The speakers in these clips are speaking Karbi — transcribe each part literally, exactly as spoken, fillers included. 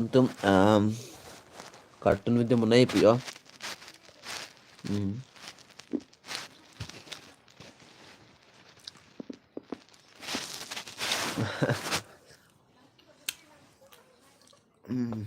Tum, um, cartoon video monai pu yo. Hmm. Hmm.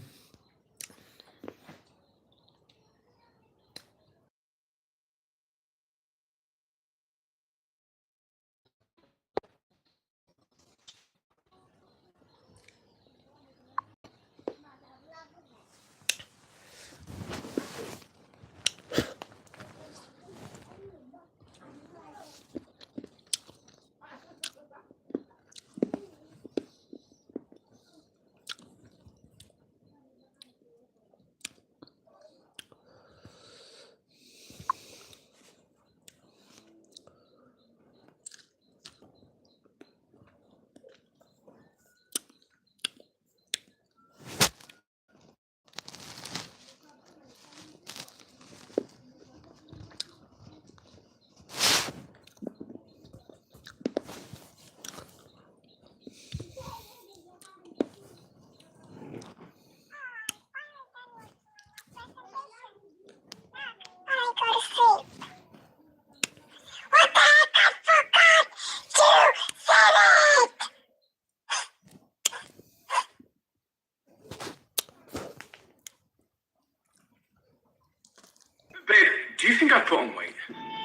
Babe, do you think I put on weight?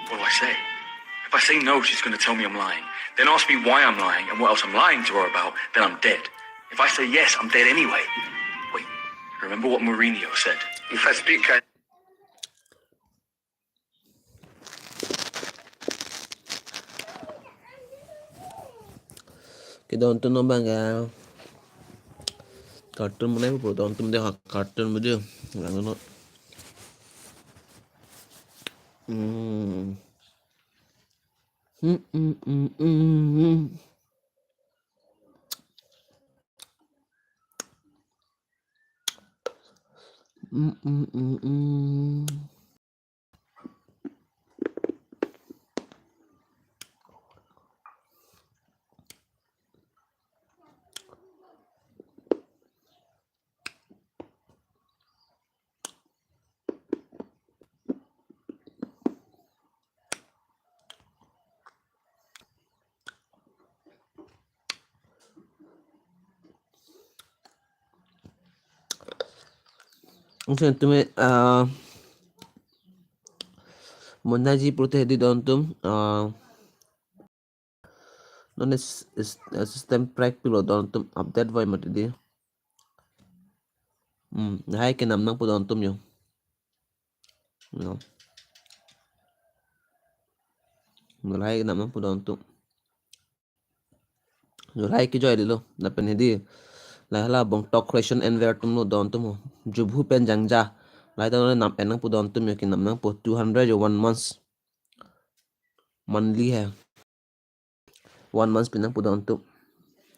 What do I say? If I say no, she's gonna tell me I'm lying. Then ask me why I'm lying and what else I'm lying to her about, then I'm dead. If I say yes, I'm dead anyway. Wait, remember what Mourinho said? If I speak, I Ke don atum abang ke cartoon monai pu don atum de ha cartoon video. Lang no. Hmm. Hmm, hmm, hmm, hmm, hmm. Hmm, hmm, hmm, hmm. Ansi tumi, ah, monai ji pulote hedi don atum, ah, non is, is, ah, system prak pilo don atum update vai mati di. Hmm, lahai kenam nangpo don atum yo. Yo. Lahai kenam nangpo don atum. Yo, lahai kejoi dilo. Lapen hedi. Lahai la Bongtok Creation and Wear atum lo don atum ho. Jubhu pen Jangja. Lahai ta nam en nangpo don atum yo, kenam nangpo two hundred yo one months. Monthly hai. One months pi nangpo don atum.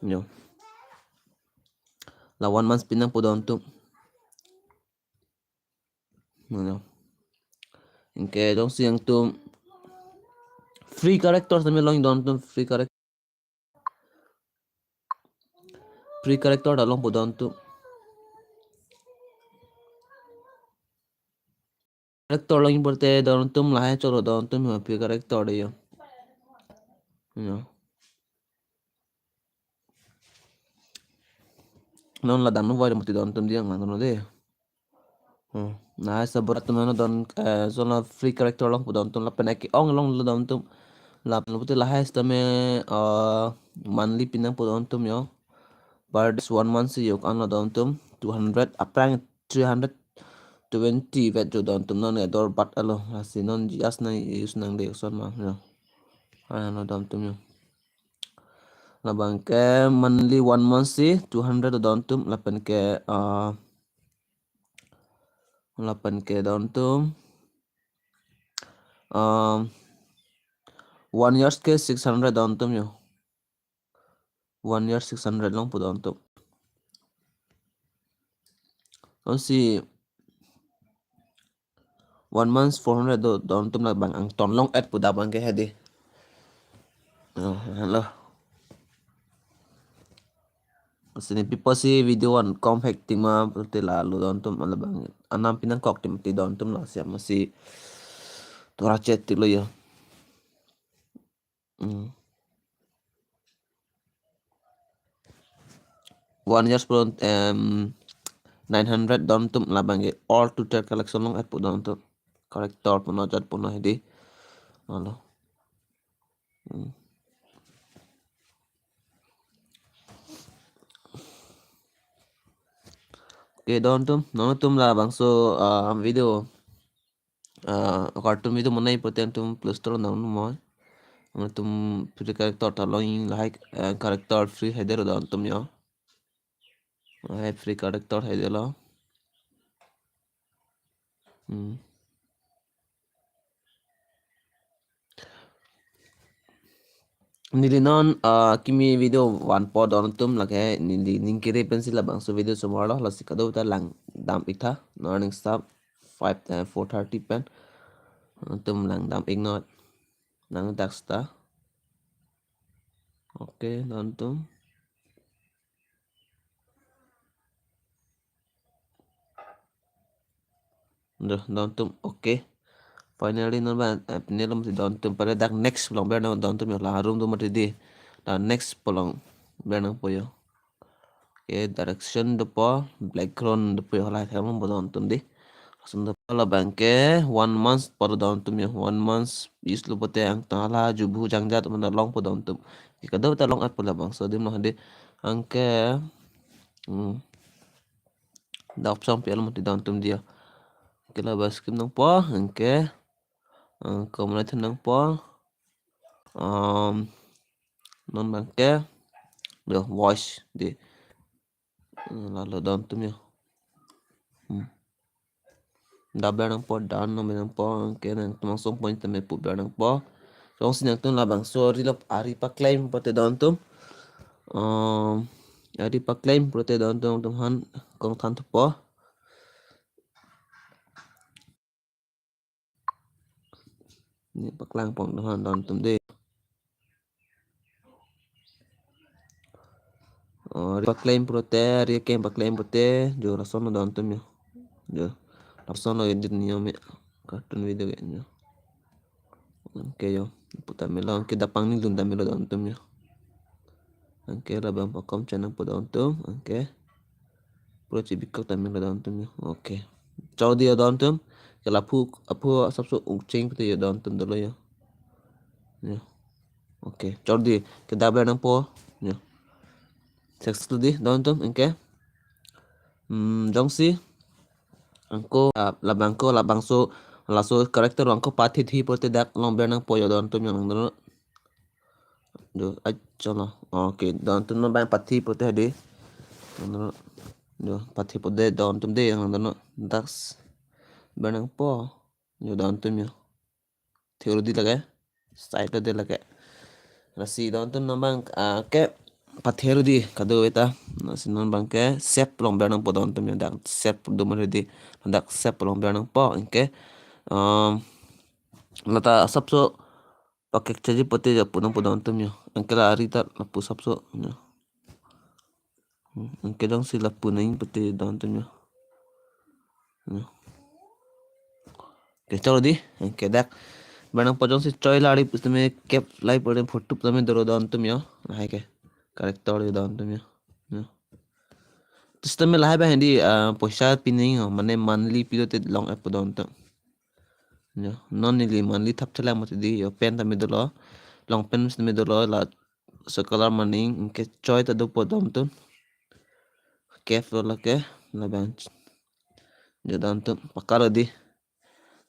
Yo. La one months pi nangpo don atum. Yo. Anke jongsi nangtum free characters tame long don atum free character. Free character ta longpo don atum. Character long pulote don atum lahai cholo don atum yo free character de yo. Yo. Non la damlo vai mati don atum diang lang no de. Hmm. Lahai sabor atum no don, eh, zona free character longpo don atum lapen ke-ong longlo don atum. Lapen pulote lahai sitame, eh, monthly pi nangpo don atum yo. Per this one month si yok anlo don atum two hundred aphrang three hundred twenty vet jo don atum non edor bat alo. Lasi non just nang use nangde son ma yo. Ano don atum yo. Labang ke monthly one month si two hundred don atum lapen ke, ah, lapen ke don atum, um, one years ke six hundred don atum yo. One year six hundred longpo don atum. Ansi one month four hundred do don atum labang angton long-et pu dak abang ke hedi. Oh, hello. Sini pipo si video an kom hek ting ma pulote lalo don atum, ala bang anam pinangkok tim ti don atum la siam si tora chet ti lo yo. Hmm. One years pulo, em, nine hundred don atum, labang ke all total collection long-et pu don atum. Character puno, jat puno hedi. Alo. Hmm. Oke, don atum, non atum labangso, ah, video, ah, cartoon video monai pulote nangtum Play Store nang mo. Nangtum free character ta long, lahai, eh, character free haidet lo don atum yo. Lahai free character haidet lo. Hmm. Neli non, ah, kimi video vanpo don atum, lake neli ning kere pensi labangso video osomar lo, lasi kadokave ta langdam ik tha, non ning sap five, eh, four thirty pen. Nangtum langdam ik non. Nang dak seta. Oke, don atum. Duh, don atum. Oke. Finally, non ba, eh, pini lom si don atum. Pada dak next pu along ber nang don atum yo. La room do mati di. La next pu along ber nangpo yo. Oke, direction dopo, background dopo yo, hala thek lom bo don atum di. Lason dopo labang ke one month pu don atum yo. One month use lo pulote angtan hala jubu jangjat mana longpo don atum. Kadokave ta long-et pu labangso adim lo hedi. Anke, hmm. Dak option pi alom ti don atum di yo. Anke labang skip nangpo, anke, eh, comment nangpo. Em, non abang ke, yo, voice di. Eh, lalo don atum yo. Hmm. Dak ber nangpo, dan nang ber nangpo, anke nangtum angsong point tame pu ber nangpo. Jongsi nangtum labangso ari lo, ari paklem pulote don atum. Em, ari paklem pulote don atum, nangtum aphan kong than thupo. Neli paklang pon don atum di. Oh, ari paklem pulote, ari akeng paklem pulote, jo lason lo don atum yo. Jo. Lason lo edit niyo me. Cartoon video ke yo. Anke yo. Pu tame lo, anke dak pangni dun tame lo don atum yo. Anke labang pakom channel pu don atum, anke. Pura chibikok tame lo don atum yo. Oke. Chor di yo don atum. Ke laphu, aphu asapso ucheng pulote yo don atum dolo yo. Yo. Oke. Chor di. Ke dak ber nangpo. Yo. Success di don atum, anke. Hmm, jongsi. Anke, ah, labang ke, labangso, laso character abang ke pathi thi pulote dak along ber nangpo yo don atum yo nang dolo. Jo, ai, cholo. Oke, don atum non abang pathi pulote hedi. Nang dolo. Jo, pathi pulote don atum di nang dolo. Dak s-, ber nangpo. Jo, don atum yo. Theory di lake. Side lo di lake. Lasi don atum non abang, ah, ke pathero di kadokave ta. Lasi non abang ke save along ber nangpo don atum yo, dak save do mati di. Dak save along ber nangpo, anke. Em, lata asapso package chaji pulote jo pu nangpo don atum yo. Anke la ari ta lapu asapso yo. Hmm, anke jongsi lapu nangji pulote don atum yo. Yo. Oke, chor di. Anke dak. Ber nangpo, jongsi choi la ari pusitame cap live pulote photo tame dolo don atum yo. Lahai ke. Character yo don atum yo. Yo. Pusitame lahai abang hedi, ah, poisa pi nangji ho, mane monthly pi lote long-et pu don atum. Yo, non neli monthly thap thelang mati di yo, pen tame dolo. Long pen tame dolo, laso color maning, anke choi ta dopo don atum. Cap lo lake, labang. Jo don atum, pakka lo di.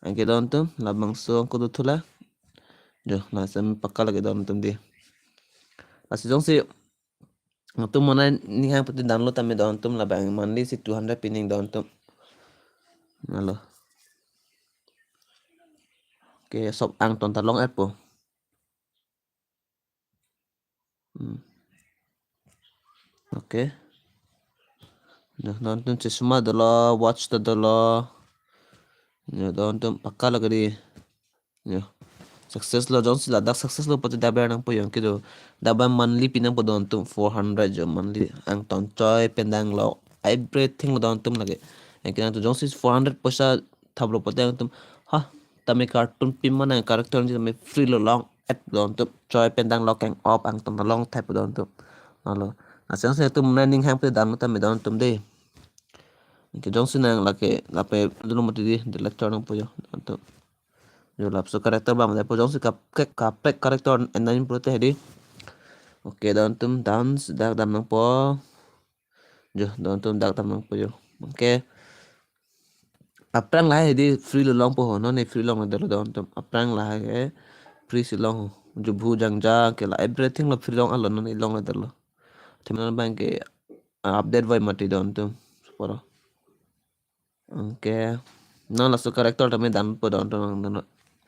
Anke don atum, labangso angko do thula. Jo, lason pakka lake don atum di. Lasi jongsi, nangtum monai ning hang pulote download tame don atum, labang monthly si two hundred pi nangji don atum. Alo. Oke, sop angton ta long-et po. Hmm. Oke. Yo, don atum chashma dolo, watch ta dolo. Yo, don atum pakka lake di. Yo. Success lo, jongsi ladak success lo pute dabar nangpo, anke jo dabar monthly pi nangpo don atum, four hundred jo monthly. Angton choi pen dang lo, everything lo don atum lake. Anke nangtum jongsi four hundred poisa thaplo pute nangtum, ha, tame cartoon pi ma nang character ji tame free lo long et don atum, choi pen dang lo keng op angton lo long thap don atum. Nalo. Asang se atum na ning hang pute dan tame don atum de. Anke jongsi nang lake lape dulu mati di, the lecture nangpo jo don atum. Jo lapuson character bang daipo, jongsi kaprek kaprek character en nangji pute hedi. Okay, don atum dance dak dam nangpo. Jo don atum dak dam nangpo jo. Okay. Aphrang lahai hedi free lo longpo ho, non ne free longledetlo don atum. Aphrang lahai ke free si long ho. Jo bhu jang jang ke la everything lo free long alo, non ne longledetlo. Athema non bang ke, ah, update vai mati don atum. Poro. Okay. Non laso character tame danpo don atum, non